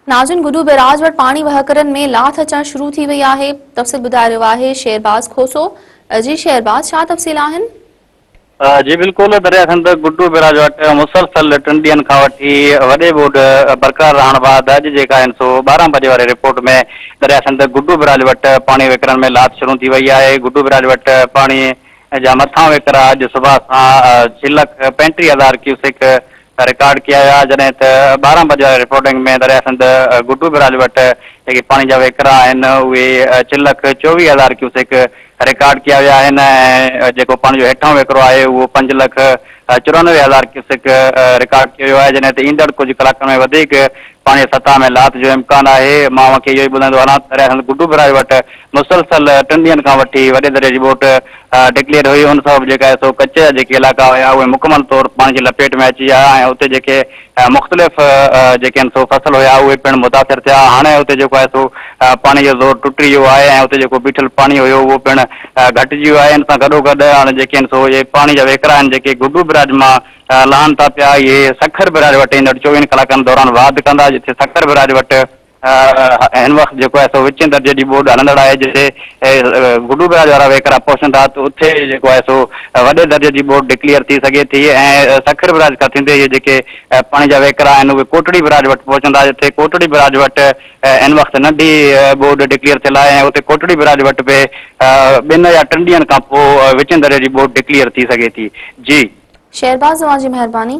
ناظرين گڊو بئراج وٽ پاڻي وهڪرن ۾ لاٿ اچڻ شروع ٿي وئي آهي، تفصيل ٻڌائي رهيو آهي شيرباز کوسو، جي شيرباز ڇا تفصيل آهن؟ جي بلڪل دريا سنڌ گڊو بئراج وٽ مسلسل ٽن ڏينهن کان وٺي وڏي ٻوڏ برقرار رهڻ بعد اڄ جيڪا آهن سو 12 بجي واري رپورٽ ۾ دريا سنڌ گڊو بئراج وٽ پاڻي وهڪرن ۾ لاٿ شروع ٿي وئي آهي گڊو بئراج وٽ پاڻي جا مٿان وهڪرا اڄ صبح سان ڇهه لک 35 هزار ڪيوسڪ رڪارڊ ڪيا ويا، جڏهن ته 12 بجي واري رپورٽنگ ۾ درياء سنڌ گڊو بئراج وٽ جيڪي پاڻي جا وهڪرا آهن اهي ڇهه لک 24 هزار ڪيوسڪ رڪارڊ ڪيا ويا آهن ۽ جيڪو پاڻي جو هيٺائون وهڪرو آهي اهو 5 لک 94 هزار ڪيوسڪ رڪارڊ ڪيو ويو آهي، جڏهن ته ايندڙ ڪجهه ڪلاڪن ۾ وڌيڪ پاڻي جي سطح ۾ لاٿ جو امڪان آهي. مان اوهان کي اهو ئي ٻڌائيندو هلان ته درياء سنڌ گڊو بئراج وٽ مسلسل ٽن ڏينهن کان وٺي وڏي درياء جي ٻوٽ ڊڪليئر هئي، ان سبب جيڪا آهي سو ڪچي جا جيڪي علائقا هيا اهي مڪمل طور پاڻي جي لپيٽ ۾ اچي ويا ۽ اتي جيڪي مختلف جيڪي آهن سو فصل هيا اهي پڻ متاثر ٿيا. هاڻي اتي جيڪو آهي سو پاڻي جو زور ٽٽي ويو آهي ۽ اتي جيڪو بيٺل پاڻي هيو اهو پڻ گهٽجي ويو آهي. ان سان گڏوگڏ هاڻي جيڪي آهن سو اهي پاڻي جا وهڪرا آهن جيڪي گڊو براج مان لهن ٿا پيا اهي سکر براج وٽ ايندڙ چوويهن ڪلاڪن دوران واڌ ڪندا جتي سکر براج وٽ هن وقت جيڪو آهي سو وچين درجي جي ٻوڏ هلندڙ آهي جتي گڊو بئراج وارا وهڪرا پهچن ٿا ته اتي جيڪو آهي سو وڏي درجي جي ٻوڏ ڊڪليئر ٿي سگهي ٿي ۽ سکر بئراج کان ٿيندي اهي جيڪي پاڻي جا وهڪرا آهن اهي ڪوٽڙي بئراج وٽ پهچن ٿا جتي ڪوٽڙي بئراج وٽ هن وقت ننڍي ٻوڏ ڊڪليئر ٿيل آهي ۽ اتي ڪوٽڙي بئراج وٽ به ٻن يا ٽن ڏينهن کان پوء وچين درجي جي ٻوڏ ڊڪليئر ٿي سگهي ٿي. جي. شهرباز اوهان جي مهرباني.